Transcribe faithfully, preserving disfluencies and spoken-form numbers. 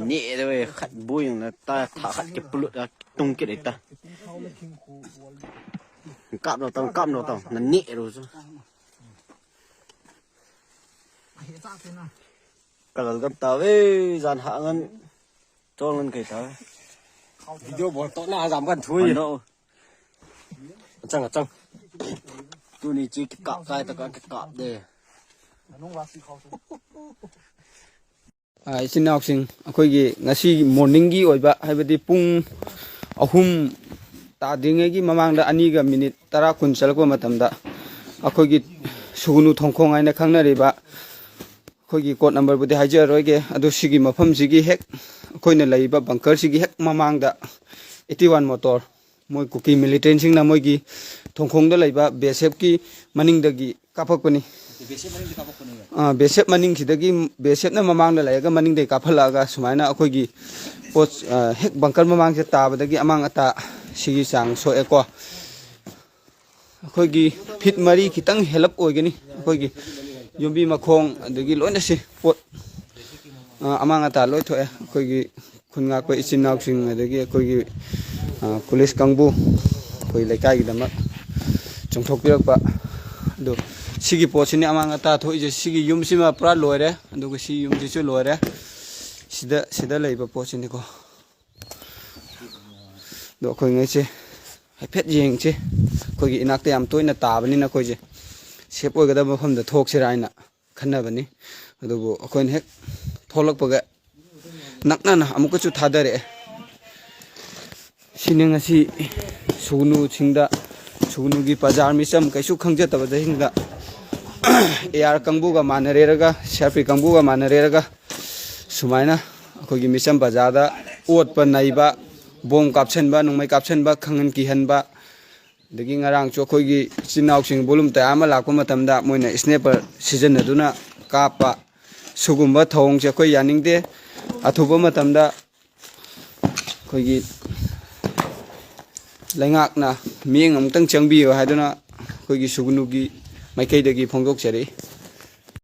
ꯅꯦꯛꯑꯦꯗ ꯈꯠ ꯕꯣꯏꯅ ꯇꯥ ꯊꯥ ꯈꯠꯀꯦ ꯄꯨꯂꯨꯠ ꯇꯨꯡ ꯀꯦ ꯂꯩꯇ꯫ ꯀꯥꯞꯅꯣ ꯇꯧ, ꯀꯥꯞꯅꯣ ꯇꯧ꯫ ꯅ ꯅꯦꯛꯑꯦꯔꯨꯁꯨ꯫ ꯀꯂꯜꯒꯝ ꯇꯥꯋꯦ꯫ ꯖꯥꯟ ꯍꯥꯡꯉꯟ ꯆꯣꯡꯉꯟ ꯀꯩ ꯇꯥꯋꯦ꯫ Video bol to na jam kan thui. Achang, achang. Tuni chi ki kap kai ta ka ki kap de. ꯑ, ꯏꯆꯤꯟ ꯏꯅꯥꯎꯁꯤꯡ, ꯑꯩꯈꯣꯏꯒꯤ ꯉꯁꯤ ꯃꯣꯔꯅꯤꯡꯒꯤ ꯑꯣꯏꯕ, ꯍꯥꯏꯕꯗꯤ ꯄꯨꯡ ꯑꯍꯨꯝ ꯇꯥꯗ꯭ꯔꯤꯉꯩꯒꯤ ꯃꯃꯥꯡꯗ, ꯑꯅꯤꯒ ꯃꯤꯅꯤꯠ ꯇꯔꯥ ꯀꯨꯟ ꯆꯠꯂꯛꯄ ꯃꯇꯝꯗ, ꯑꯩꯈꯣꯏꯒꯤ ꯁꯨꯒꯨꯅꯨ ꯊꯣꯡꯈꯣꯡ ꯍꯥꯏꯅ ꯈꯪꯅꯔꯤꯕ, ꯑꯩꯈꯣꯏꯒꯤ ꯀꯣꯗ ꯅꯝꯕꯔꯕꯨꯗꯤ ꯍꯥꯏꯖꯔꯔꯣꯏꯒꯦ, ꯑꯗꯨ ꯁꯤꯒꯤ ꯃꯐꯝꯁꯤꯒꯤ ꯍꯦꯛ, ꯑꯩꯈꯣꯏꯅ ꯂꯩꯔꯤꯕ ꯕꯪꯀꯔꯁꯤꯒꯤ ꯍꯦꯛ ꯃꯃꯥꯡꯗ ꯑꯩꯠꯇꯤ ꯋꯥꯟ ꯃꯣꯇꯣꯔ, ꯃꯣꯏ ꯀꯨꯀꯤ ꯃꯤꯂꯤꯇꯦꯟꯁꯤꯡꯅ ꯃꯣꯏꯒꯤ ꯊꯣꯡꯈꯣꯡꯗ ꯂꯩꯕ ꯕꯤ ꯑꯦꯁ ꯑꯦꯐꯀꯤ ꯃꯅꯤꯡꯗꯒꯤ ꯀꯥꯞꯄꯛꯄꯅꯤ꯫ ꯕꯤ ꯑꯦꯁ ꯑꯦꯐ ꯃꯅꯤꯡꯗꯒꯤ ꯀꯥꯞꯄꯛꯄꯅꯦꯕ꯫ ꯑꯥ, ꯕꯤ ꯑꯦꯁ ꯑꯦꯐ ꯃꯅꯤꯡꯁꯤꯗꯒꯤ, ꯕꯤ ꯑꯦꯁ ꯑꯦꯐꯅ ꯃꯃꯥꯡꯗ ꯂꯩꯔꯒ ꯃꯅꯤꯡꯗꯒꯤ ꯀꯥꯞꯍꯜꯂꯛꯑꯒ ꯁꯨꯃꯥꯏꯅ ꯑꯩꯈꯣꯏꯒꯤ ꯄꯣꯠ, ꯑꯥ, ꯍꯦꯛ ꯕꯪꯀꯔ ꯃꯃꯥꯡꯁꯦ ꯇꯥꯕꯗꯒꯤ ꯑꯃꯥꯡ ꯑꯇꯥ ꯁꯤꯒꯤ ꯆꯥꯡ ꯁꯣꯛꯑꯦꯀꯣ꯫ ꯑꯩꯈꯣꯏꯒꯤ ꯐꯤꯠ ꯃꯔꯤ ꯈꯤꯇꯪ ꯍꯦꯜꯂꯞ ꯑꯣꯏꯒꯅꯤ꯫ ꯑꯩꯈꯣꯏꯒꯤ ꯌꯨꯝꯕꯤ ꯃꯈꯣꯡ ꯑꯗꯒꯤ ꯂꯣꯏꯅ ꯁꯤ ꯄꯣꯠ, ꯑ, ꯑꯃꯥꯡ ꯑꯇꯥ ꯂꯣꯏ ꯊꯣꯛꯑꯦ꯫ ꯑꯩꯈꯣꯏꯒꯤ ꯈꯨꯟ ꯉꯥꯛꯄ ꯏꯆꯤꯟ ꯏꯅꯥꯎꯁꯤꯡ ꯑꯗꯒꯤ ꯑꯩꯈꯣꯏꯒꯤ, ꯑ, ꯄꯨꯂꯤꯁ ꯀꯥꯡꯕꯨ, ꯑꯩꯈꯣꯏ ꯂꯩꯀꯥꯏꯒꯤꯗꯃꯛ ꯆꯣꯡꯊꯣꯛꯄꯤꯔꯛꯄ꯫ ꯑꯗꯣ ꯁꯤꯒꯤ ꯄꯣꯠꯁꯤꯅꯤ ꯑꯃꯥꯡ ꯑꯇꯥ ꯊꯣꯛꯏꯁꯦ꯫ ꯁꯤꯒꯤ ꯌꯨꯝꯁꯤꯃ ꯄꯨꯔꯥ ꯂꯣꯏꯔꯦ, ꯑꯗꯨꯒ ꯁꯤ ꯌꯨꯝꯁꯤꯁꯨ ꯂꯣꯏꯔꯦ꯫ ꯁꯤꯗ, ꯁꯤꯗ ꯂꯩꯕ ꯄꯣꯠꯁꯤꯅꯤꯀꯣ꯫ ꯑꯗꯣ ꯑꯩꯈꯣꯏꯉꯩꯁꯦ ꯍꯥꯏꯐꯦꯠ ꯌꯦꯡꯁꯤ꯫ ꯑꯩꯈꯣꯏꯒꯤ ꯏꯅꯥꯛꯇ ꯌꯥꯝ ꯇꯣꯏꯅ ꯇꯥꯕꯅꯤꯅ ꯑꯩꯈꯣꯏꯁꯦ ꯁꯦꯞ ꯑꯣꯏꯒꯗꯕ ꯃꯐꯝꯗ ꯊꯣꯛꯁꯤꯔꯥ ꯍꯥꯏꯅ ꯈꯟꯅꯕꯅꯤ꯫ ꯑꯗꯨꯕꯨ ꯑꯩꯈꯣꯏꯅ ꯍꯦꯛ ꯊꯣꯛꯂꯛꯄꯒ ꯅꯛꯅꯅ ꯑꯃꯨꯛꯀꯁꯨ ꯊꯥꯗꯔꯛꯑꯦ꯫ ꯁꯤꯅꯤ ꯉꯁꯤ ꯁꯨꯒꯅꯨꯁꯤꯡꯗ, ꯁꯨꯒꯅꯨꯒꯤ ꯄ꯭ꯔꯖꯥ ꯃꯤꯆꯝ ꯀꯩꯁꯨ ꯈꯪꯖꯗꯕꯁꯤꯡꯗ A R ꯀꯥꯡꯕꯨꯒ ꯃꯥꯟꯅꯔꯦꯔꯒ, C R P ꯀꯥꯡꯕꯨꯒ ꯃꯥꯟꯅꯔꯦꯔꯒ ꯁꯨꯃꯥꯏꯅ ꯑꯩꯈꯣꯏꯒꯤ ꯃꯤꯆꯝ ꯄ꯭ꯔꯖꯥꯗ ꯑꯣꯠꯄ ꯅꯩꯕ, ꯕꯣꯝ ꯀꯥꯞꯁꯤꯟꯕ, ꯅꯣꯡꯃꯩ ꯀꯥꯞꯁꯤꯟꯕ, ꯈꯪꯍꯟ ꯀꯤꯍꯟꯕ, ꯑꯗꯒꯤ ꯉꯔꯥꯡꯁꯨ ꯑꯩꯈꯣꯏꯒꯤ ꯏꯆꯤꯟ ꯏꯅꯥꯎꯁꯤꯡ ꯕꯣꯂꯨꯝ ꯇꯌꯥꯔ ꯑꯃ ꯂꯥꯛꯄ ꯃꯇꯝꯗ ꯃꯣꯏꯅ ꯏꯁꯅꯦꯄꯔ ꯁꯤꯖꯤꯟꯅꯗꯨꯅ ꯀꯥꯞꯄ, ꯁꯤꯒꯨꯝꯕ ꯊꯧꯑꯣꯡꯁꯦ ꯑꯩꯈꯣꯏ ꯌꯥꯅꯤꯡꯗꯦ꯫ ꯑꯊꯨꯕ ꯃꯇꯝꯗ ꯑꯩꯈꯣꯏꯒꯤ ꯂꯩꯉꯥꯛꯅ ꯃꯤꯠꯌꯦꯡ ꯑꯃꯨꯛꯇꯪ ꯆꯪꯕꯤꯌꯨ ꯍꯥꯏꯗꯨꯅ ꯑꯩꯈꯣꯏꯒꯤ ꯁꯨꯒꯅꯨꯒꯤ ꯃꯥꯏꯀꯩꯗꯒꯤ ꯐꯣꯡꯗꯣꯛꯆꯔꯤ꯫